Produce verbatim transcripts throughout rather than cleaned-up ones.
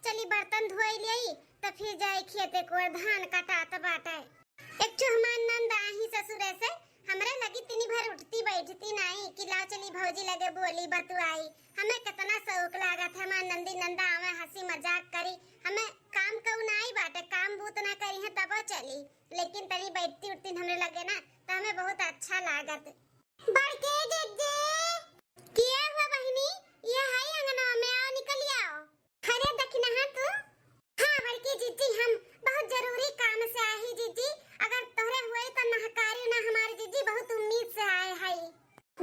चली बर्तन धोई लेई, त फिर जाई खेते को धान कटात बाटे। एक ठो हमार नंद आही ससुरे से, हमरे लगी तिनी भर उठती बैठती नाई कि लाओ चली भौजी लगे बोली बतुआई। हमें कितना शौक लागत है हमार नंदी नंदा आवे, हंसी मजाक करी। हमें काम कऊ नाई बाटे, काम बूत ना करी है तबो चली, लेकिन तनी बैठती उठती हमरे लगे ना, त हमें बहुत अच्छा लागत। बड़के जिज्जी। किया हुआ बहिनी? ये है अंगनवा में, आओ निकल आओ। अरे दखिनहा तू? हाँ बड़की जिज्जी, हम बहुत जरूरी काम से आही जिज्जी। अगर तोहरे हुए त नहकारियो ना हमारे जिज्जी, बहुत उम्मीद से आए हई।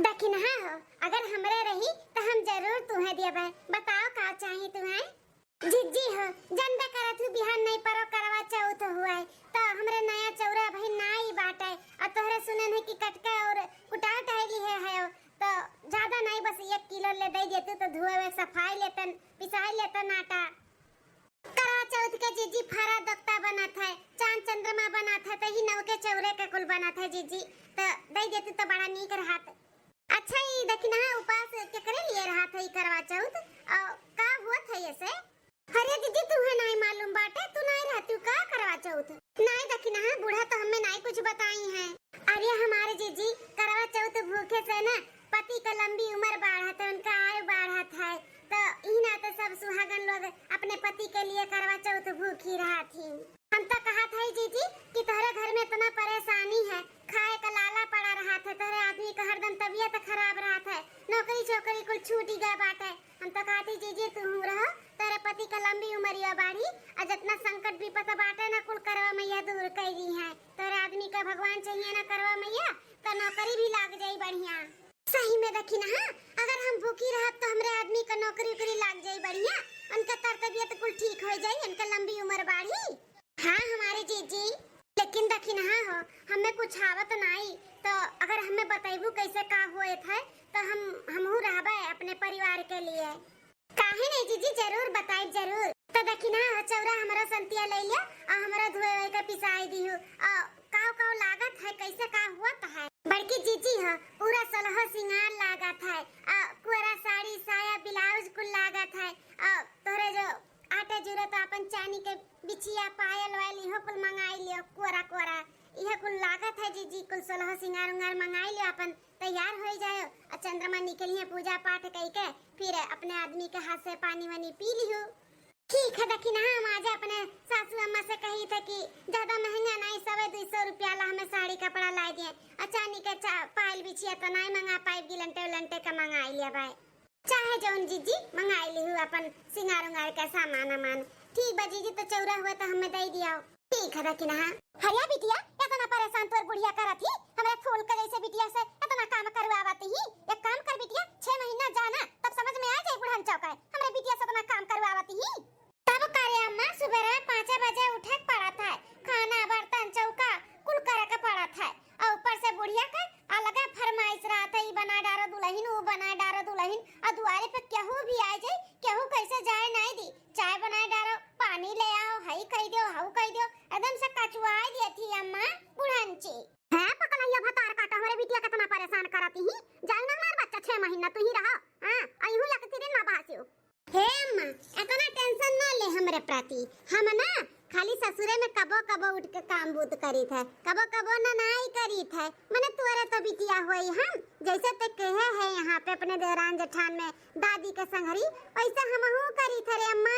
दखिनहा हो, अगर हमरे रही त हम जरूर तुहे देबे। बताओ का चाही तुहे? जिज्जी हो, जनबे करत हूँ बिहान नहीं परो करवा चौथ हुआ है, त हमरे नया चौरा भाई नाई बाटे, और तोहरे सुनन है कि कटका और कुटाव टहली है, है तो ज्यादा नाई, बस एक किलो ले दे देतू तो धुए हुए सफाई लेतन, पिसाई लेतन आटा। करवा चौथ के जिज्जी फरा दोक्ता बनत है, चांद चंद्रमा बनत है, तो ही नौके चौरे के कुल बनत है जिज्जी, तो दे देतू तो बड़ा नीक रहत। अच्छा, ई दखिनहा उपास केकरे लिए रहत है ई करवा चौथ? और का होत है ऐसे? अरे जिज्जी, तुहे नाई मालूम बाटे, तू नाई रहतू का करवा चौथ? नाई दखिनहा, बूढ़ा तो हमें नाई कुछ बताई है। अरे हमारे जिज्जी, करवा चौथ भूखे से ना पति का लंबी उम्र बाढ़त है, उनका आयु बाढ़त है, तो ई नाते सब सुहागन लोग अपने पति के लिए करवा चौथ भूखी रहत ही। हम तो कहत है जिज्जी कि तोहरे घर में इतना परेशानी है, खाए का लाला पड़ा रहत है, तोहरे आदमी का हरदम तबीयत खराब रहत है, नौकरी चौकरी कुल छूटी गए बाटे। हम तो कहत ही जिज्जी तू रहो, तोहरे पति का लंबी उमरिया बाढ़ी, और जितना संकट विपत बाटे ना कुल करवा मैया दूर कैली है। तोहरे आदमी का भगवान चाहिए ना करवा मैया, तो नौकरी भी लाग जाई बढ़िया। सही में दखिनहा, अगर हम भूखी रहब तो हमरे आदमी का नौकरी उकरी लाग जाई बढ़िया, उनका तर तबीयत कुल ठीक हो जाई, उनका लंबी उम्र बाढ़ी। हाँ हमारे जीजी, लेकिन दखिनहा हो, हमें कुछ आवत नाई, तो अगर हमें बतैबू कैसे का होत है, तो हम, हमहू रहबे अपने परिवार के लिए। काहे नहीं जीजी, जरूर बताइब, जरूर। तो दखिनहा हो, चौरा हमरो संतिया ले लिया और हमरो धोए वोए के पिसाई दिहु। और काव काव लागत है, कैसे का होत है? बड़की जीजी हो, पूरा सोलहो सिंगार लागत है, आ, कुआरा साड़ी, साया, ब्लाउज कुल लागत है, आ, तोहरे जो आटे जुरे तो अपन चानी के बिछिया, पायल वायल इहो कुल मंगाई लियो, कुआरा कुआरा। इहे कुल लागत है जीजी, कुल सोलहो सिंगार उंगार मंगाई लियो, अपन तैयार होई जायो। आ चंद्रमा निकलिहे पूजा पाठ कई के, फिर अपने आदमी के हाथ से पानी वानी पी लिहो। ठीक है दखिनहा, हम आज अपने सासू अम्मा से कही थे कि ज्यादा महंगा नहीं, सवे दुई सौ रुपया ला हमें साड़ी कपड़ा लाई दिए, आ चानी के चा-, पायल बिछिया तो नहीं मंगा पाइब, गिलंटे उलंटे का मंगाई लिया भाई। चाहे जौन जीजी मंगाई लिहू अपन सिंगार उंगार के सामान अमान। ठीक बा जीजी, तो चौरा हुआ तो हमें दे दिया। ठीक है दखिनहा। हरिया बिटिया, इतना परेशान तोर बुढ़िया करत ही, हमरे फूल के जैसे बिटिया से इतना काम करवावत ही। एक काम कर बिटिया, छह महीना जाना, तब समझ में आ जाए बुढ़न चौका है, हमरे बिटिया से इतना काम करवावत ही। तब करे अम्मा, सुबेरे पाँचे बजे उठे के पड़त है, खाना, बर्तन, चौका कुल करे के पड़त है, और ऊपर से बुढ़िया के अलगे फरमाइश रहत है, ई बनाए डारो दुलहिन, ऊ बनाए डारो दुलहिन, और दुआरे पे केहू भी आ जाए, केहू कैसे जाए नहीं दी, चाय बनाए डारो, पानी ले आओ, हई कह दो, हऊ कह दो, एकदम से कचुआए दिए थी अम्मा बुढ़ंची। है पकलैया भतार काटा, हमरे बिटिया कितना परेशान करत ही, जाई ना हमार बच्चा छह महीना तू ही रहा, हाँ, अइहू या के तीन ना बहासियो। हे अम्मा, इतना tension ना ले हमरे प्रति। हम ना खाली ससुरे में कबो कबो उठ के काम बूत करी थे, कबो कबो ना नाई करी थे। मने तोरे तो बिटिया होई हम, जैसे ते कहे है यहाँ पे अपने देवरान जेठान में दादी के संघरी, वैसे हमहू करी थे रे अम्मा।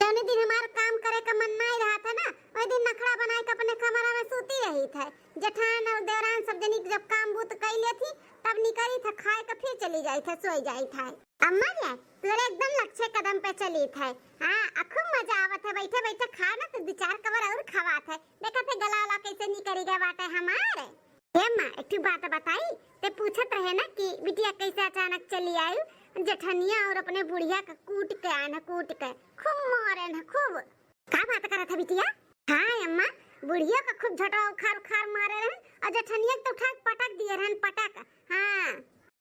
जौने दिन हमार काम करे का मन नाई रहा था ना, वही दिन नखड़ा बनाए के अपने कमरा में सूती रही थे। जेठान और देवरान सब जनी जब काम बूत कई लेथी, तब निकली थे खाए के, फिर चली जाई थे, सोई जाई थे। अम्मा रे, तोरे एकदम लच्छे कदम पे चली थे। हाँ, आ खूब मजा आवत है, बैठे बैठे खा ना तो दो चार कवर और खवात है। देखा थे गला वाला कैसे निकरी गए बाटे हमार। हे अम्मा, एक ठो बात बताई, ते पूछत रहे ना कि बिटिया कैसे अचानक चली आई, जेठनिया और अपने बुढ़िया के कूट के आए ना, कूट के खूब मारे ना, खूब। का बात करत है बिटिया? हाँ अम्मा, बुढ़िया का खूब झोटवा उखार उखार मारे रहन और जेठनिया के तो उठा के पटक दिए रहन, पटक। हाँ,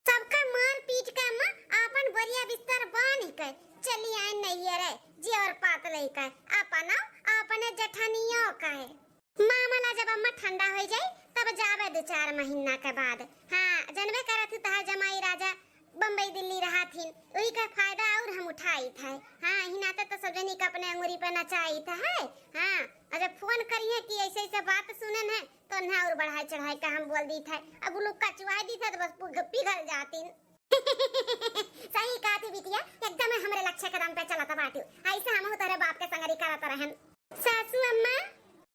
सबका मार पीट के अम्मा आपन बोरिया बिस्तर बांध के चली आए नैहरे, जी और पात लेके अपन और अपने जेठनियों का है। मामला जब अम्मा ठंडा हो जाए तब जावे दो चार महीना के बाद। हाँ, जनबे करत हूँ तहार जमाई राजा बम्बई दिल्ली रहा थिन, वही का फायदा और हम उठाई। थे। हाँ, ही नाते तो सब जनी के अपने अंगुरी पे नचाई थे, है? हाँ, और जब फोन करिए कि ऐसे ऐसे बात सुने न, तो ना और बढ़ाई चढ़ाई का हम बोल दी थे, अब लोग कचुआई दी थे तो बस पुग-, पिघल जाती। सही कहा थी बिटिया, एकदम हमरे लक्ष्य कदम पे चलत बाटिउ। ऐसे हम तोरे बाप के संगरी करत रहन। सासू अम्मा,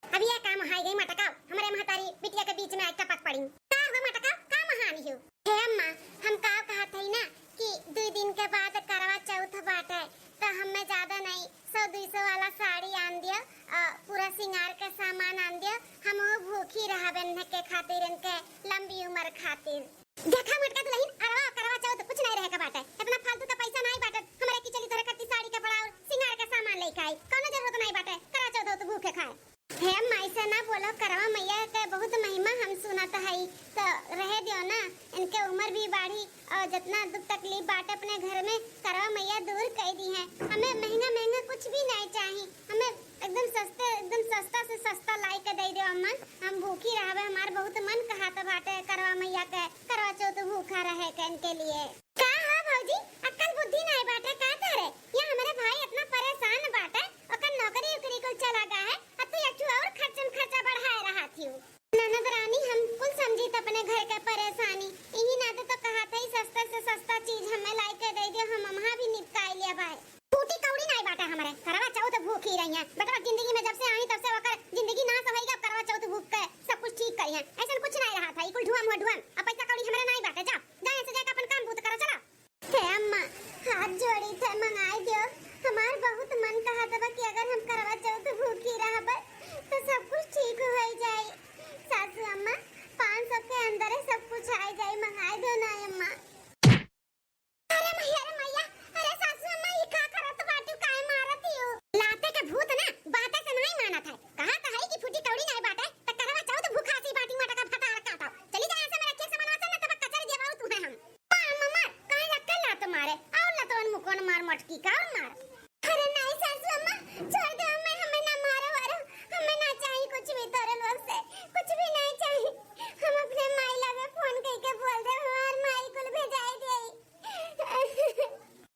अब ये काम हाय गई मटकाओ, हमरे महतारी बिटिया के बीच में आई टपक पड़ी। का हुआ मटकाओ, का महान हियो? हे अम्मा, हम का कहत हई ना कि दुई दिन के बाद करवा चौथ बाटे, तो हमें ज्यादा नहीं, सौ दुई सौ वाला साड़ी आन दियो, अ, पूरा सिंगार के सामान आन दियो, हम वो भूखी रहब इनके खातिर, इनके लंबी उम्र खातिर। देखा मोटका दुलहिन, अरवा करवा चौथ कुछ नहीं रहे के बाटे। इतना फालतू के पैसा नहीं बाटे हमरे की चली तोरे खातिर साड़ी कपड़ा और सिंगार के सामान लेके आई। कौनो जरूरत नहीं बाटे करवा चौथ तो भूखे खाए। हे माई से ना बोलो, करवा मैया के बहुत महिमा हम सुनत हई, तो रहे दियो ना, इनके उम्र भी बाढ़ी और जितना दुख तकलीफ बाटे अपने घर में करवा मैया दूर कर दी है। हमें महंगा महंगा कुछ भी नहीं चाहिए, हमें एकदम सस्ते, एकदम सस्ता से सस्ता लाई के दे दो अम्मन, हम भूखी रहबे, हमार बहुत मन कहत बाटे करवा मैया के करवा चौथ भूखा रहे के इनके लिए। का हो भौजी, अक्कल बुद्धि नहीं बाटे का तोरे? ये हमारे भाई इतना परेशान बाटे, ओकर नौकरी उकरी कुल चला गया है, अब तू एक ठो और खर्चन खर्चा बढ़ाए रहा थी। ननद रानी, हम कुल समझी त अपने घर के परेशानी, इही नाते तो कहा था, सस्ता से सस्ता चीज हमें लाई के दे दियो, हम अम्मा भी निपटाई लिया भाई। फूटी कौड़ी नाई बाटे हमरे, करवा चौथ भूखी रही है। बेटवा जिंदगी में जब से आई तब से ओकर जिंदगी नाश होई गई, अब करवा चौथ भूख के सब कुछ ठीक करी है। ऐसन कुछ नाई रहा था, ई कुल ढुआ मुआ ढुआ। अब पैसा कौड़ी हमरे नाई बाटे, जा, जा ऐसे जाके अपन काम बूत करो, चला। हे अम्मा, हाथ जोड़ी थे, मंगाई दियो। हमार बहुत मन कहत बा कि अगर हम करवा चौथ भूखी रहब तो सब कुछ ठीक हो जाई। सासू अम्मा, पाँच सौ के अंदर सब कुछ आ जाई, मंगाई दियो ना अम्मा। अरे मैया रे मैया, अरे सासू अम्मा, ई का करत बाटू, काहे मारत हियो? लाते के भूत ना बाते से नहीं मानत है। कहा तो है कि फूटी कौड़ी नहीं बाटे, त करवा चौथ भूखा सी बाटी मटका भतार काटो। चली जा ऐसे मेरा केक सामान वासन ना तब कचर देबा तू है हम। मार मम्मा, काहे लक्का लात मारे? और लतवन मुकोन मार मटकी का और मार। अरे नहीं सासू अम्मा, छोड़ दो हमें, हमें ना मारो वारो, हमें ना चाहिए कुछ भी तोरे लोग से, कुछ भी नहीं चाहिए। हम अपने माई लगे फोन करके बोल दे, हमार माई कुल भेजाई दे।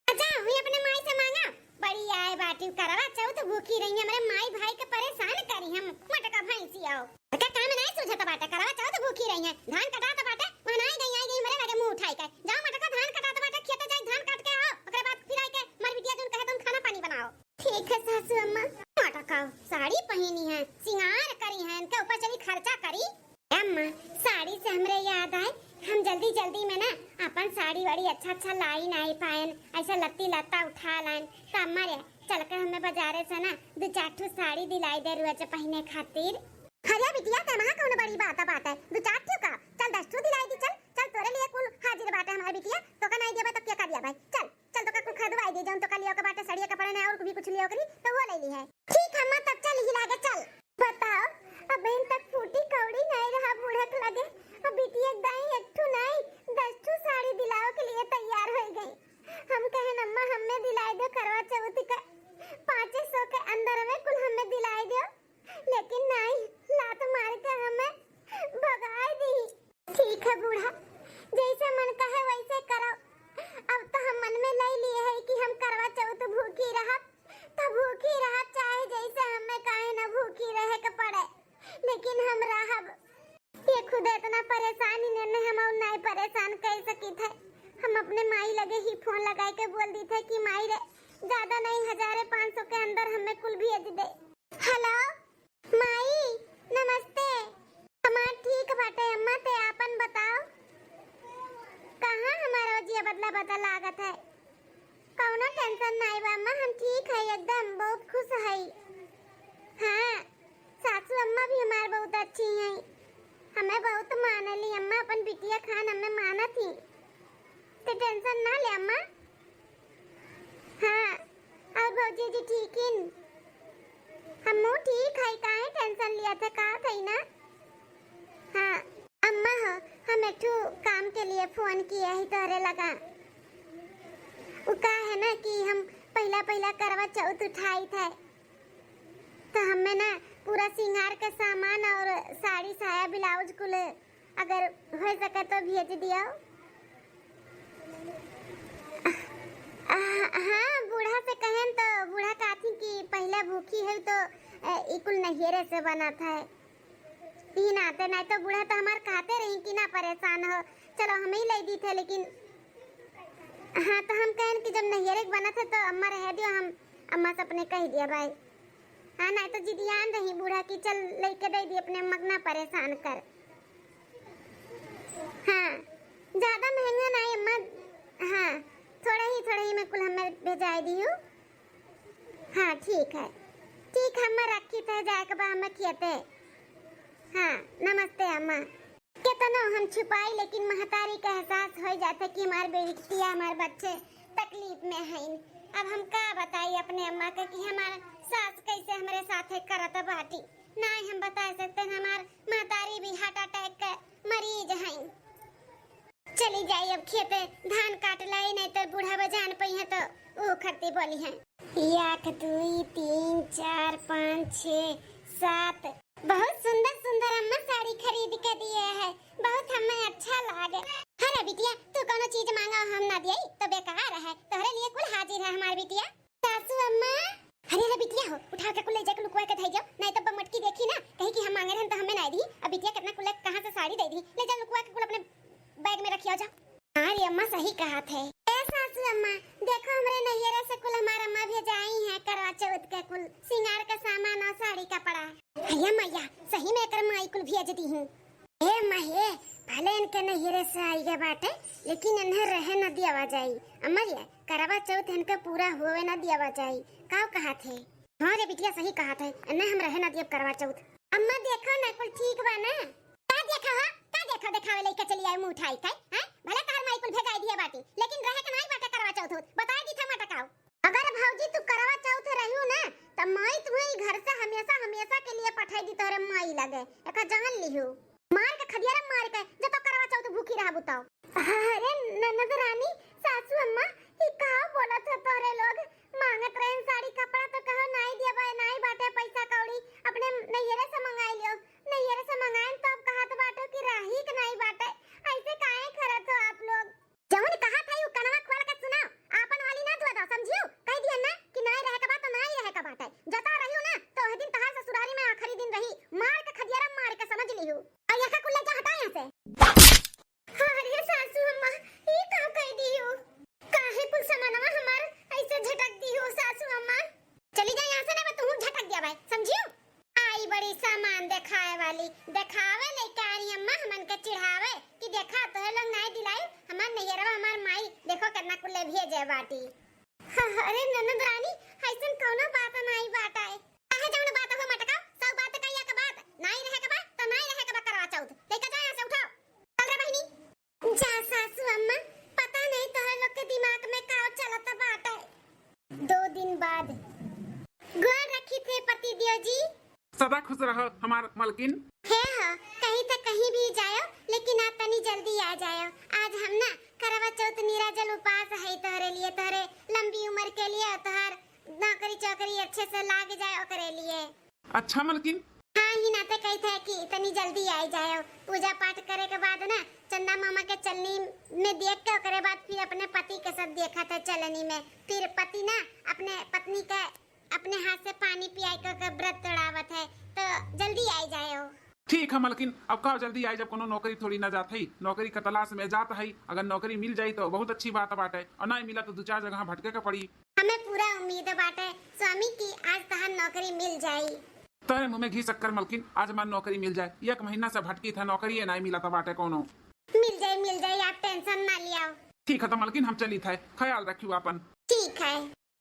अच्छा, हुई अपने माई से मांगा, बड़ी आए बाटी करवा चौथ भूखी रही, हमारे माई भाई के परेशान करी हम, मटका भैंसी आओ। का काम नहीं सूझत बाटे, करवा चौथ भूखी रही है, धान कटात बाटे, महनाई गई, आई गई, हमरे लगे मुंह उठाई के। जाओ मटका, धान कटात बाटे, खेते जाई, धान काट के आओ, ओकरे बाद फिर आई के हमार बिटिया जोन कहे तुम खाना पानी बनाओ। ठीक है सासू अम्मा। मटका साड़ी पहिनी है, सिंगार करी है, इनके ऊपर चली खर्चा करी। अम्मा, साड़ी से हमरे याद आए, हम जल्दी जल्दी में ना अपन साड़ी वाड़ी अच्छा अच्छा लाई नहीं पाएन, ऐसा लत्ती लत्ता उठा लाएन। तो अम्मा रे, चल के हमें बाजारे से ना दो चार ठो साड़ी दिलाई दे रोज पहने खातिर। अरे बिटिया, ते महा कौन बड़ी बात बात है, दो चार ठो का, चल दस ठो दिलाई दी, चल, चल तोरे लिए कुल हाजिर बाटे हमार बिटिया, तो का नहीं देबा तो क्या कर दिया भाई, चल, चल तो का कुल खरीदवाई दे, जौन तो का लियो के बाटे, साड़िया कपड़ा नहीं और भी कुछ लियो करी तो वो ले ली है। ठीक है अम्मा, तब चल ही लागे, चल। बताओ, अबहिन तक फूटी कौड़ी नहीं रहा बूढ़ा के लगे, और बिटिया दाई एक ठो नहीं, दस ठो साड़ी दिलावे के लिए तैयार हो गई। हम कहेन अम्मा, हमें दिलाई दो करवा चौथ का, पाँचे सौ के अंदर में कुल हमें दिलाई दो, लेकिन नहीं, लात मार के हमें भगाई दी। ठीक है बूढ़ा, जैसे मन कहे वैसे करो। अब तो हम मन में ले लिए है कि हम करवा चौथ भूखी रहब, तो भूखी रहब, चाहे जैसे हमें काहे न भूखी रहे के पड़े, लेकिन हम रहब। ये खुद इतना परेशान ही ने हम और नहीं परेशान कर सकी थे। हम अपने माई लगे ही फोन लगाए के बोल दी थे कि माई रे, ज्यादा नहीं, हजारे पाँच सौ के अंदर हमें कुल भेज दे। हेलो माई, नमस्ते। हमार ठीक बाटे अम्मा, ते आपन बताओ, कहाँ हमारा जिया बदला बदला लागत है? कौनो टेंशन नहीं बा अम्मा, हम ठीक है एकदम, बहुत खुश है। हाँ, सासू अम्मा भी हमार बहुत अच्छी हैं, हमें बहुत मानेली अम्मा, अपन बिटिया खान हमें मानत ही। ते टेंशन ना ले अम्मा। हाँ, और भौजी जी ठीक हीं? हमहू ठीक है, काहे टेंशन लिया थे, का थई ना? हाँ, अम्मा हो, हम एक ठो काम के लिए फोन किए ही तोहरे लगा। उ का है ना कि हम पहला पहला करवा चौथ उठाई थे, तो हमें ना पूरा सिंगार के सामान और साड़ी साया ब्लाउज कुल अगर हो सके तो भेज दियो। आ, हाँ, बूढ़ा से भूखी है तो, अ, ई कुल नैहरे से बनत है। ई नाते नहीं तो बूढ़ा तो हमार कहते रही कि ना परेशान हो, चलो हम ही ले दी थे, लेकिन हाँ, तो हम कहन कि जब नैहरे के बनत है तो अम्मा रहे दियो, हम अम्मा से अपने कह दिया भाई। हाँ, नहीं तो जिदियान रही बूढ़ा कि चल लेके दे दी अपने अम्मा के, ना परेशान कर। हाँ, ज्यादा महंगा नहीं अम्मा, हाँ, थोड़ा ही, थोड़ा ही में कुल हमें भेजाए दियो। हाँ, ठीक है, ठीक है, अम्मा रखी थे, जाए के बा हमें खेते। हाँ, नमस्ते अम्मा। केतनो हम छुपाई, लेकिन महतारी का एहसास हो जाता कि हमार बेटिया, हमार बच्चे तकलीफ में हईन। अब हम का बताई अपने अम्मा के कि हमार सास कैसे हमरे साथे करत बाटी। ना ही हम बता सकते हैं, हमार महतारी भी हार्ट अटैक के मरीज हईन। चली जाई अब खेते, धान काट लाई, नहीं तो बूढ़ा बा जान पई है तो ऊ खत्ती बोली है। एक, दुई, तीन, चार, पाँच, छः, सात। बहुत सुंदर सुंदर अम्मा साड़ी खरीद के दिए है, बहुत हमें अच्छा लागे। अरे बिटिया, तू कोनो चीज मांगा हम ना दिए तो बेकार है, तोहरे लिए कुल हाजिर है हमार बिटिया। सासू अम्मा। अरे, अरे बिटिया हो, उठा के कुल ले जाके लुकवा के धई जाओ, नहीं तो बमटकी देखी ना, कही कि हम मांगे रहन तो हमें ना दी। अब बिटिया कितना कुल कहाँ से साड़ी दे दी, ले जा लुकवा के कुल अपने बैग में रखियो जा। हाँ रे अम्मा, सही कहा थे। ए सासू अम्मा, देखो हमरे नैहरे से कुल हमार अम्मा भेजाई है करवा चौथ के कुल सिंगार का सामान और साड़ी कपड़ा। अरे मैया, सही में एकर माई कुल भेज दी हूँ। ए माँ हे, भले इनके नैहरे से आई गए बाटे, लेकिन इन्हें रहे न दियावा जाई। अम्मा ये करवा चौथ इनके पूरा होवे न दियावा जाई। काव कहा थे? हाँ रे बिटिया, सही कहा थे, इन्हें हम रहे न दियब करवा चौथ। अम्मा देखो ना, कुल ठीक बा ना? का देखा हो? का देखा देखावे लइका चली आई मुंह उठाई के, हैं? भले तहर माई कुल भेजाई दिए बाटी, लेकिन रहे के नाई बाटे करवा चौथ होत। बताए दी थे मटकाओ। अगर भौजी तू करवा चौथ रहियो ना, त माई तुम्हें ई घर से हमेशा, हमेशा के लिए पठाई दी तोरे माई लगे। एका जान लिहू। मार के खदियारा मार के, जब तो करवा चौथ भूखी रहबू तो। अरे ननद रानी, सासू अम्मा, ई का बोलत हो तोरे लोग? मांगत रहन साड़ी कपड़ा तो कहो नाई दिया बा, नाई बाटे पैसा कौड़ी, अपने नैहरे से मंगाई लियो। नैहरे से मंगाएन तब कहत बाटो कि राही के नाई बाटे। ऐसे काहे करत हो आप लोग? जौन कहा था यू कनवा खोल के सुनाओ, आपन वाली ना दुआ दो, समझियो? कह दिया ना कि नाई रहे के बात तो नाई रहे के बात है। जता रहियो ना तो वह दिन तहार ससुरारी में आखिरी दिन रही, मार के खदियारा मार के समझ लियो। और यह कुल्ला जा हटा यहाँ से। अरे सासू अम्मा, ई का कह दियो? काहे कुल सामानवा हमार ऐसे झटक दियो सासू अम्मा? चली जा यहाँ से, ना मैं तुहूँ झटक दिया भाई, समझियो? आई बड़ी सामान देखाए वाली, देखावे लइका आनी अम्मा हमन के चिढ़ावे कि देखा तोहे लोग नाई दिलाई, हमार नैहरवा हमार माई देखो कितना कुल्ले भेजे बाटी। अरे ननद रानी, ऐसन कौनो बात नाई बाटे। काहे जौन बात हो मटकाओ, सब बात का या के बात, नाई रहे के बा तो नाई रहे के बा करवा चौथ। लइका जा यहाँ से उठाओ। चल रे बहिनी। जा सासू अम्मा, पता नहीं तोहर लोग के दिमाग में का चलत बाटे। दो दिन बाद। गोर रखी थे पति देव जी। सदा खुश रहो हमार मलकिन। हे हो, कहीं तो कहीं भी जायो, लेकिन आप तनी जल्दी आ जायो। आज हम ना करवा चौथ निराजल उपास है तोहरे लिए, तोहरे लंबी उम्र के लिए, तोहर नौकरी चाकरी अच्छे से लाग जाए ओकरे लिए। अच्छा मलकिन। हाँ, ही नाते कही थे कि तनी जल्दी आई जायो। पूजा पाठ करे के बाद ना चंदा मामा के चलनी में देख के ओकरे बाद फिर अपने पति के सब देखा था चलनी में। फिर पति ना अपने पत्नी के अपने हाथ से पानी पियाई के ओकर व्रत तोड़ावत है, तो जल्दी आई जायो। ठीक है मलकिन, अब का जल्दी आई, जब कोनो नौकरी थोड़ी ना जात है, नौकरी का तलाश में जात है। अगर नौकरी मिल जाई तो बहुत अच्छी बात बाटे, और ना मिला तो दो चार जगह भटके के पड़ी। हमें पूरा उम्मीद बाटे स्वामी कि आज तहार नौकरी मिल जाई। तोरे मुँह में घी शक्कर मलकिन, आज हमार नौकरी मिल जाए। एक महीना से भटकी था, नौकरी ये नाई मिला था बाटे कोनो। मिल जाई, मिल जाई, आप tension ना लियाओ। ठीक है तो मलकिन, हम चली था, ख्याल रखियो आपन। ठीक है,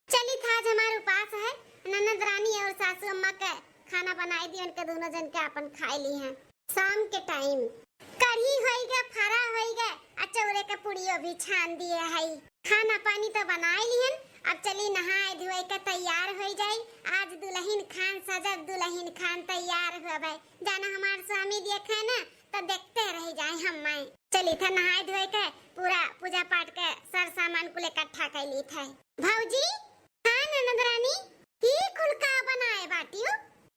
चली था, आज हमार उपास है, ननद रानी और सासू अम्मा के खाना बनाई दी, उनके दोनों जन के आपन खाए ली हैं। शाम के time कढ़ी होई गए, फरा होई गए, आ चौरे के पुड़ियो भी छान दिए है। खाना पानी तो बनाए लिहन, अब चली नहाए धोए के तैयार होई जाई। आज दुल्हन खान सजब, दुल्हन खान तैयार होबे। जाना हमार स्वामी देखे ना तो देखते रह जाए हम माए। चली था नहाए धोए के पूरा पूजा पाठ के सर सामान कुल इकट्ठा कर ली थे। भौजी, हाँ ननद रानी, ई कुल का बनाए बाटियो?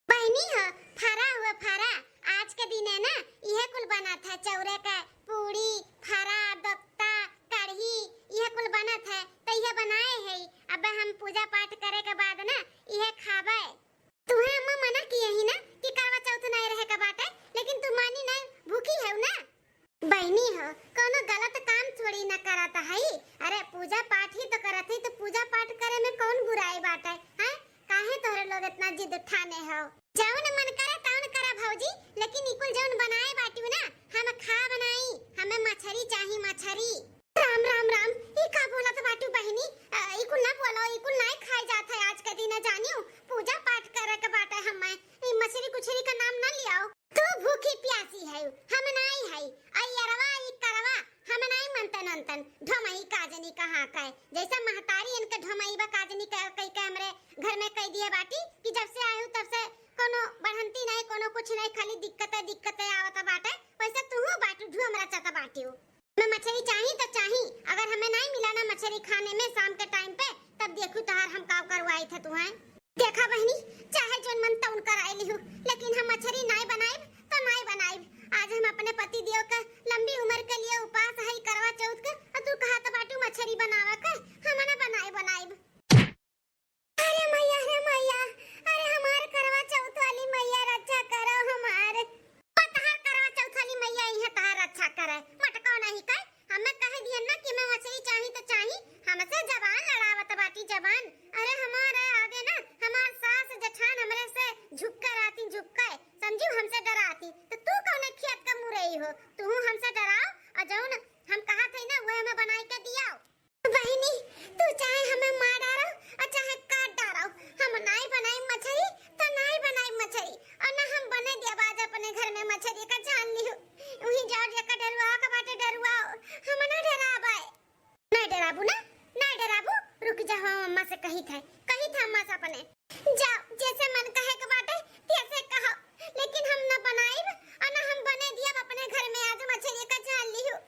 बहनी हो, फरा हुआ फरा, आज के दिन है ना, इहे कुल बना था, चौरे का पूड़ी, फरा, दोक्ता, कढ़ी, इहे कुल बना था, तो इहे बनाए है। अब हम पूजा पाठ करे के बाद ना इहे खाबे। तुहे अम्मा मना किहे ही ना कि करवा चौथ नाहीं रहे के बाटे, लेकिन तू मानी नाहीं, भूखी है ना। बहिनी हो, कौनो गलत काम थोड़ी ना करत हई। अरे, पूजा पाठ ही तो करत हई, तो पूजा पाठ करे में कौन बुराई बाटे, हैं? काहे तोहरे लोग इतना जिद ठाने हो? जौन मन करे तौन करा भौजी, लेकिन ई कुल जौन बनाए बाटू ना, हम खाब नाहीं, हमें मछरी चाही, मछरी। राम, राम, राम, ई का बोलत बाटू बहिनी? अ, ई कुल ना बोलो, ई कुल नाहीं खाए जात है आज के दिन, जानियो, पूजा पाठ करे के बाटे हमें, ई मछरी कुछरी का नाम ना लियाओ। तू भूखी प्यासी है, हम नाहीं है। अयरवा, ई करवा, हम नाहीं मनतन अनतन। ढोमई काजनी कहाँ का है? जैसे महतारी इनके ढोमई बा काजनी कह, कह के हमरे घर में कह दिए बाटी कि जब से आए हो तब से कोनो बढ़ंती नाहीं, कोनो कुछ नाहीं, खाली दिक्कते, दिक्कते आवत बाटे। वैसे तू बाटू ढोम रचत बाटी हो। हमें मछरी चाही तो चाही, अगर हमें नाहीं मिला ना मछरी खाने में शाम के टाइम पे, तब देखू तोहार हम का करवाई थे तुहें। देखा बहिनी, चाहे जौन मन तौन कराए लिहू, लेकिन हम मछरी नाहीं बनाइब तो नाहीं बनाइब। आज हम अपने पति देव के लंबी उम्र के लिए उपास है करवा चौथ के, और तू कहत बाटू मछरी बनावे के, हम ना बनाए बनाइब। अरे मैया, अरे मैया, अरे हमार करवा चौथ वाली मैया रक्षा करो हमार। ओ तहार करवा चौथ वाली मैया इहे तहार रक्षा करे, मटकाओ नाहीं कर। हमें कह दिया ना कि मैं मछरी चाही तो चाही, हमसे जबान लड़ावत बाटी जबान। अरे हमारे आगे ना हमार सास जेठान हमरे से झुक कर आती, झुक कर, समझू, हमसे डराती। तो तू कौने खेत का मुरई हो, तू हमसे डराओ, और जौन हम कहा थे ना वह हमें बनाई के दियाओ। बहिनी, तू चाहे हमें मार डारो और चाहे काट डारो, हम नाहीं बनाई मछरी तो नाहीं बनाई मछरी, और ना हम बने देब आज अपने घर में मछरी का, जान लिहू। वहीं जाओ जेका डरुआ का बाटे डरुआओ, हम ना डराबाए। नाहीं डराबू ना, नाहीं डराबू, रुक जा, हम अम्मा से कही थे, कही थे अम्मा से अपने। जाओ, जैसे मन कहे के बाटे तैसे कहो, लेकिन हम ना बनाइब और ना हम बने दियब अपने घर में आज मछरी का, जान लिहू।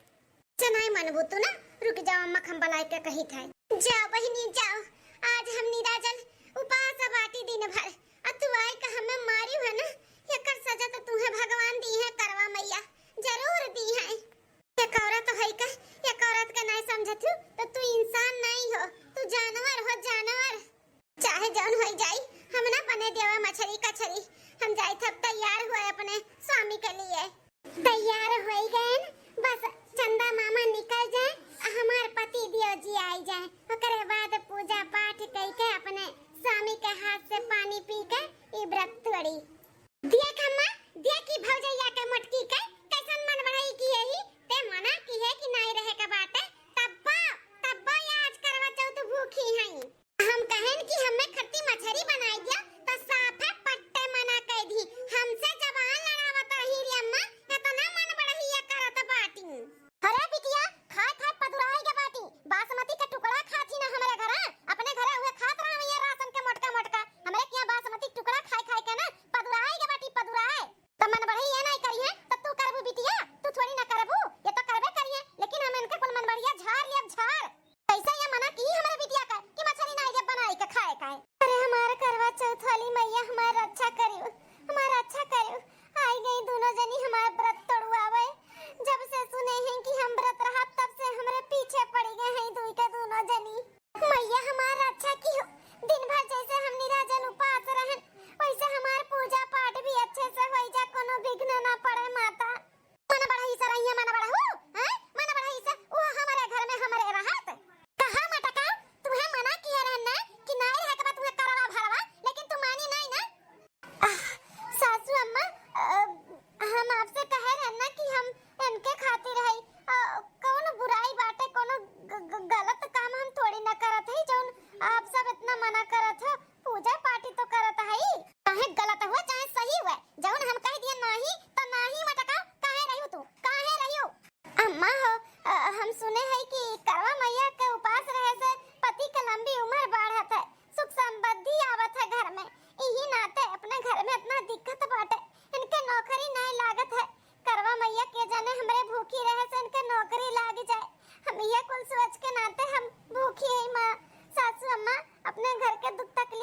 चनाई मनबू तू ना, रुक जाओ अम्मा, हम बलाई के कही थे। जाओ बहिनी जाओ, आज हम निराजल उपास बाटी दिन भर, आ तू आई का हमें मारियो है ना, एकर सजा तो तुहे भगवान दी है करवा मैया, जरूर दी है। एक औरत होई के, एक औरत के नाहीं समझत हूँ, तो तू इंसान नाहीं हो, तू जानवर हो, जानवर। चाहे जौन होई जाई, हम ना बने देवे मछरी कछरी। हम जाई थे अब तैयार हुए अपने स्वामी के लिए। तैयार होई गए न, बस चंदा मामा निकल जाए, आ हमार पति देव जी आई जाए, ओकरे बाद पूजा पाठ कई के अपने स्वामी के हाथ से पानी पी के ई व्रत तोड़ी। देख अम्मा, देख ई भौजैया के मोटकी के, कैसन मन बढ़ाई की यही, ते मना की है कि नाहीं रहे के बाटे, तब्बा, तब्बा ये आज करवा चौथ भूखी हई। हम कहेन कि हमें खट्टी मछरी बनाई दिया, तो साफे पट्टे मना कह दी। हमसे जबान लड़ावत रही रे अम्मा, इतना मन बढ़िया करत बाटी। अरे बिटिया, खाए खाए पदुराई के बाटी, बासमती के टुकड़ा खाती ना हमरे घर, अपने घरे उहे खात रहा ये राशन के मोटका मोटका, हमरे किया बासमती के टुकड़ा खाए खाए के ना पदुराई के बाटी, पदुराई। त मन बढ़ई ये नाहीं करिहे, त तू करबू बिटिया? तू थोड़ी ना करबू, ये तो करबे करिहे, लेकिन हम इनके कुल मन बढ़िया झार लेब, झार। कैसे ये मना की हमरे बिटिया का कि मछली नाहीं देब बनाई के खाए का है? अरे हमार करवा चौथ वाली मैया, हमार रक्षा करियो, हमार रक्षा करियो। आई गई दोनों जनी हमार व्रत तोड़वावे। जब से सुने हैं कि हम व्रत रहब, तब से हमरे पीछे पड़ी गए हैं दुई के दोनों जनी। मैया हमार रक्षा की हो, दिन भर जैसे हम निराजल उपास रहन, वैसे हमार पूजा पाठ भी अच्छे से होई जा, कोनो विघ्न ना पड़े माता। मन बढ़ई से रहिए, मन बढ़हू, हैं? मन बढ़ई से, वो हमारे घर में हमारे रहत। कहा मटका, तुम्हें मना किया रहन ना कि नाई रहे के बाद तुम्हें करवा भरवा, लेकिन तू मानी नाई ना। आह, सासू अम्मा, अ, हम आपसे कहे रहन ना कि हम इनके खातिर हई, अ, कौन बुराई बाटे, कोनो ग-, ग-, गलत काम हम थोड़ी ना करत हई, जौन आप सब इतना मना करत हो। पूजा पाठ तो करत हई, चाहे गलत हुए चाहे सही हुए, जौन हम कह दिए नाही तो नाही मटका, काहे रहियो तू, काहे रहियो? अम्मा हो, अ, हम सुने हई कि करवा मैया के उपास रहे से पति के लंबी उम्र बढ़त है, सुख समृद्धि आवत है घर में। इही नाते अपने घर में इतना दिक्कत बाटे, इनके नौकरी नाहीं लागत है। करवा मैया के जाने हमरे भूखी रहे से इनके नौकरी लाग जाए। हम ये कुल सोच के नाते हम भूखी है माँ। सासू अम्मा, अपने घर के दुख तकलीफ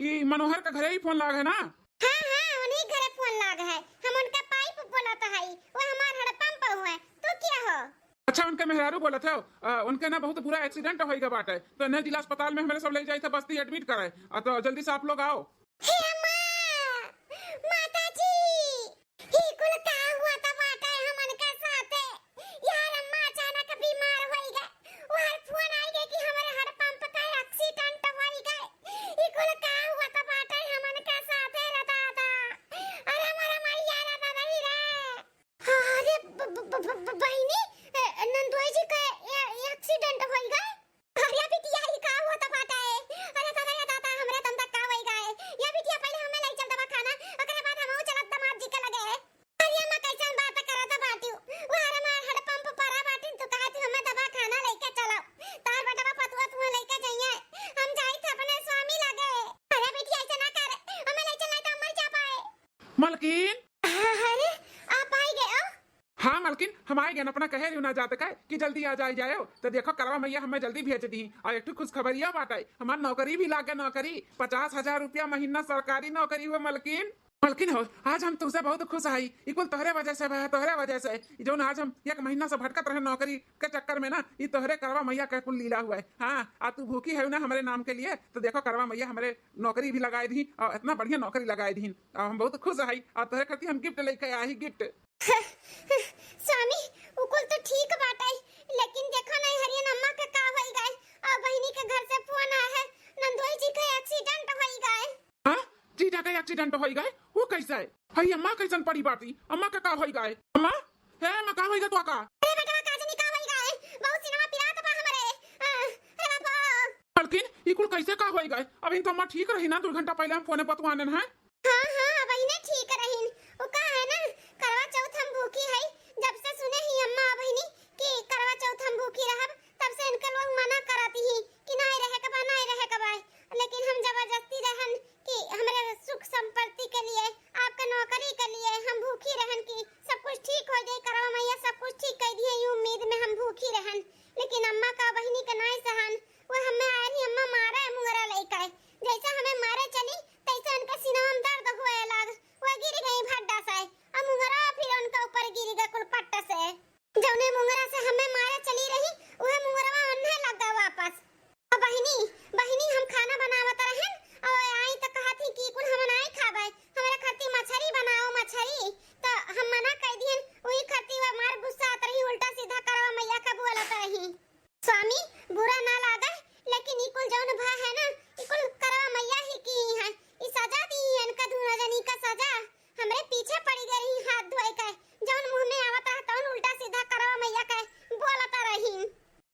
ई मनोहर का घरे ही फोन लाग है ना? हाँ, हाँ, उन्हीं घरे फोन लाग है। हम उनका पाइप बोलत हई, वो हमार हड़पंप हुए। तू क्या हो? अच्छा, उनके मेहरारू बोलत हो? अ, उनके ना बहुत बुरा एक्सीडेंट होइगा बाटे, तो इन्हें जिला अस्पताल में हमरे सब ले जाई थे बस्ती एडमिट करे। अ, तो जल्दी से आप लोग आओ। हे अम्मा, माता जी, ई कुल का हुआ त बाटे हमन के साथे? यार अम्मा अचानक बीमार होई गए, वहर फोन आई गए कि हमरे हड़पंप का एक्सीडेंट होई गए। ई कुल का हुआ त बाटे हमन के साथे रे दादा? अरे हमरे मैया रे दादा रे। अरे ब-, ब-, ब-, ब-, ब-, बहिनी, ए, नंदोई जी का ए-, एक्सीडेंट होई गए। अरे बिटिया, ई का हुआ त बाटे? अरे दादा, या दादा, हमरे दंदा का होई गए? या बिटिया, पहले हमें ले चल दवाखाना, ओकरे बाद हम चलत दमाद जी के लगे। अरे अम्मा, कैसन बात करत बाटियो? वो हमार हड़पंप परा बाटिन, तू कहा तू हमें दवाखाना लेके चलो। तार बेटवा पतुआ तू लेके जाइए, हम जाई थे अपने स्वामी लगे। अरे बिटिया, ऐसे ना कर, हमें ले चल, नहीं तो हम मर जा पाए। मलकिन। अरे, आप आई गए हो? हाँ मलकिन, हम आई गए, अपना कहे रही ना जाते का कि जल्दी आ जाए जाए। तो देखो करवा मैया हमें जल्दी भेज दी। और एक ठो खुशखबरिया बाटे, हमार नौकरी भी लागे, नौकरी, पचास हजार रुपया महीना सरकारी नौकरी हुए मलकिन। मलकिन हो, आज हम तुमसे बहुत खुश हई, ई कुल तोहरे वजह से भा, तोहरे वजह से। ई जौन आज हम एक महीना से भटकत रहे नौकरी के चक्कर में ना, ई तोहरे करवा मैया के कुल लीला हुआ है। हाँ, आ तू भूखी है ना हमरे नाम के लिए, तो देखो करवा मैया हमरे नौकरी भी लगाए दी और इतना बढ़िया नौकरी लगाए दी। अब हम बहुत खुश हई, अब तोहरे खातिर हम गिफ्ट लेके आई, गिफ्ट। स्वामी, उ कुल तो ठीक बाटे, लेकिन देखो ना, हरियन अम्मा के का होई गए, और बहिनी के घर से फोन आया है, नंदोई जी के एक्सीडेंट होई गए। हाँ, जीजा के एक्सीडेंट होई गए, वो कैसे है? हई अम्मा कैसन पड़ी बाटी, अम्मा के का होई गए? अम्मा, हे अम्मा, का होई गए तो का? अरे बेटवा, का जानी का होई गए, बहुत सिनवा पिरात बा हमरे। आ, अरे बाबा। मलकिन, ई कुल कैसे का होई गए? अभी तो अम्मा ठीक रही ना, दो घंटा पहले हम फोने बतवाने हैं। हाँ, हाँ, अबहिने ठीक रहीन। उ का है ना, करवा चौथ हम भूखी हई। जब से सुने ही अम्मा अबहिनी कि करवा चौथ हम भूखी रहब, तब से इनके लोग मना करत ही कि नाई रहे के बा, नाई रहे के बा। लेकिन हम जबरदस्ती रहन कि हमरे सुख संपत्ति के लिए, आपके नौकरी के लिए हम भूखी रहन कि सब कुछ ठीक हो जाई, करवा मैया सब कुछ ठीक कर दिए, ई उम्मीद में हम भूखी रहन। लेकिन अम्मा का बहिनी के नाई सहन, वो हमें आए रही अम्मा मारे मुंगरा लइका है। जैसे हमें मारे चली, तैसे उनके सीना में दर्द हुए लाग, वो गिर गई भड्डा से, और मुंगरा फिर उनके ऊपर गिर गए कुल पट्ट से। जौने मुंगरा से हमें मारे चली रही, वह मुंगरवा उन्हें लग गए वापस। और बहिनी, बहिनी, हम खाना बनावत रहन, और आई तो कहा थी कि कुल हम नाई खाबे, हमारे खातिर मछरी बनाओ, मछरी। तो हम मना कर दिए, वही खातिर वो मार गुस्सा आत रही, उल्टा सीधा करवा मैया का बोलत रही। स्वामी, बुरा ना लागे, लेकिन ई कुल जौन भा है ना, ई कुल करवा मैया ही की है। ई सजा दी है इनका दूनो जनी का सजा। हमरे पीछे पड़ी गई रही हाथ धोए के, जौन मुंह में आवत रहा तौन उल्टा सीधा करवा मैया के बोलत रही।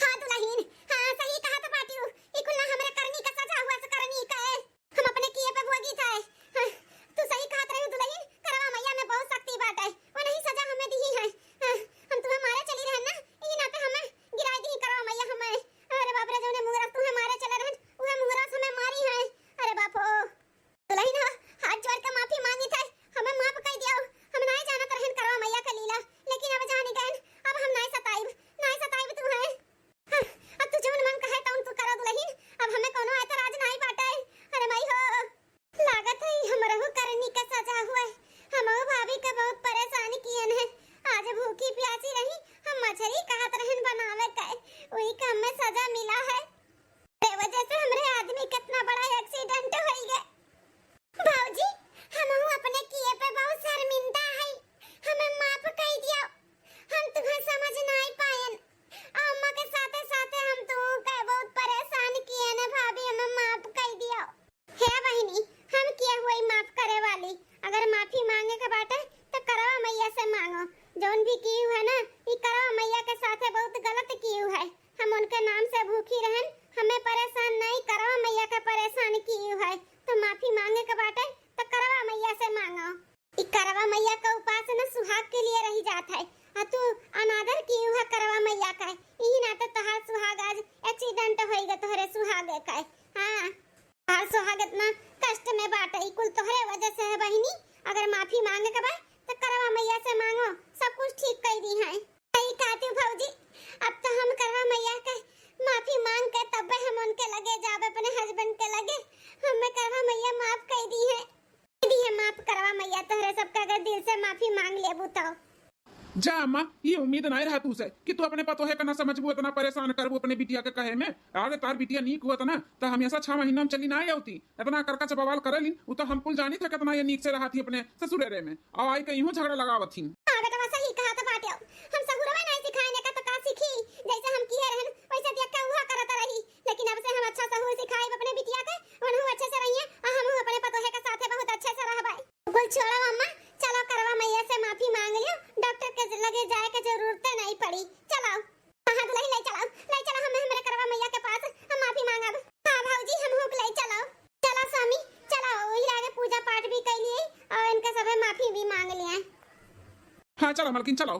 हाँ दुलहिन, हाँ सही कहत बाटिउ, ई कुल ना हमरे करनी का सजा हुआ से करनी का है। हम अपने किए पे भोगी था। हाँ, तू सही कहत रही दुलहिन, करवा मैया में बहुत शक्ति बाटे, वो नहीं सजा हमें दी है। हाँ, हम तुम्हें मारे चली रहन ना, ई नाते हमें गिराई दी करवा मैया हमें। अरे बाप रे, जौने मुंगरा तुम्हें मारे चले रहन, उहे मुंगरा से हमें मारी है। अरे बाप हो। दुलहिन हो, हाथ जोड़ के माफी मांगी थे, हमें माफ कर दियो। हम नाय जानत रहन करवा मैया का लीला, लेकिन अब जान गए, अब हम नाय सताइब, नाय सताइब तुम्हें। हाँ, अब तू जौन मन कहे तौन तू करो दुलहिन, अब हमें कोनो एतराज नाय बाटे। अरे माई हो, लागत है हमरहु करनी का सजा हुआ है। हमहु भाभी का बहुत परेशान कियन है। आज भूखी प्यासी रही, हम मछरी कहत रहन बनावे का, वही का हमें सजा मिला है। ते वजह से हमरे आदमी कितना बड़ा एक्सीडेंट होई गए। भौजी, हमहू अपने किए पे बहुत शर्मिंदा हई, हमें माफ कई दियो, हम तुम्हें समझ नाई पायन। अम्मा के साथे साथे हम तुहू के बहुत परेशान किए ने भाभी, हमें माफ कई दियो। हे बहिनी, हम किए हुए माफ करे वाली, अगर माफी मांगे के बाटे तो करवा मैया से मांगो। जौन भी की है ना, ई करवा मैया के साथे बहुत गलत की है। हम उनके नाम से भूखी रहन, हमें परेशान नहीं, करवा मैया के परेशान की है, तो माफी मांगे के बाटे तो करवा मैया से मांगो। ई करवा मैया का उपासना सुहाग के लिए रही जात है, आ तू अनादर की है करवा मैया का, यही नाते तोहार सुहाग आज एक्सीडेंट होई गए तोहरे सुहाग का। हाँ, तोहार सुहाग इतना कष्ट में बाटे, ई कुल तोहरे वजह से है बहिनी। अगर माफी मांगे के बा तो करवा मैया से मांगो, सब कुछ ठीक कर दी है। सही कहती हो भौजी, अब तो हम करवा मैया के माफी मांग के तब्बे हम उनके लगे जाब, अपने हस्बैंड के लगे। हमें करवा मैया जा अम्मा, ई उम्मीद नाहीं रहा तू से कि तू अपने पतोहे का ना समझबू, इतना परेशान करबू अपने बिटिया के कहे में। अगर तार बिटिया नीक हुआ ना, तो हमेशा छह महीना में चली ना आवती। इतना करकच बवाल करे लीन, उ तो हम कुल जानी था कितना ये नीक से रहा थी अपने ससुरेरे में, और आई कहीं झगड़ा लगावत थी। हाँ बेटवा, सही कहा तो बाटे। हम सहुरवा नहीं सिखाए ने का तो का सीखी? जैसे हम किए रहन वैसे देख के उहा करत रही, लेकिन अब से हम अच्छा सहूर सिखाए अपने बिटिया के, वनहु अच्छे से रहिए और हम अपने पतोहे के साथे बहुत अच्छे से रहबे। कुल छोड़ो अम्मा, चलो करवा मैया से माफी मांग लियो, डॉक्टर के लगे जाए के जरूरत नहीं पड़ी। चलो। हाँ दुल्हन, ले चलो, ले चलो हमें हमरे करवा मैया के पास, हम माफी मांगब। हाँ भौजी, हम हुक ले चलो। चलो स्वामी, चलो, वही आगे पूजा पाठ भी कर लिए और इनका सबे माफी भी मांग लिए। हाँ चलो मलकिन, चलो।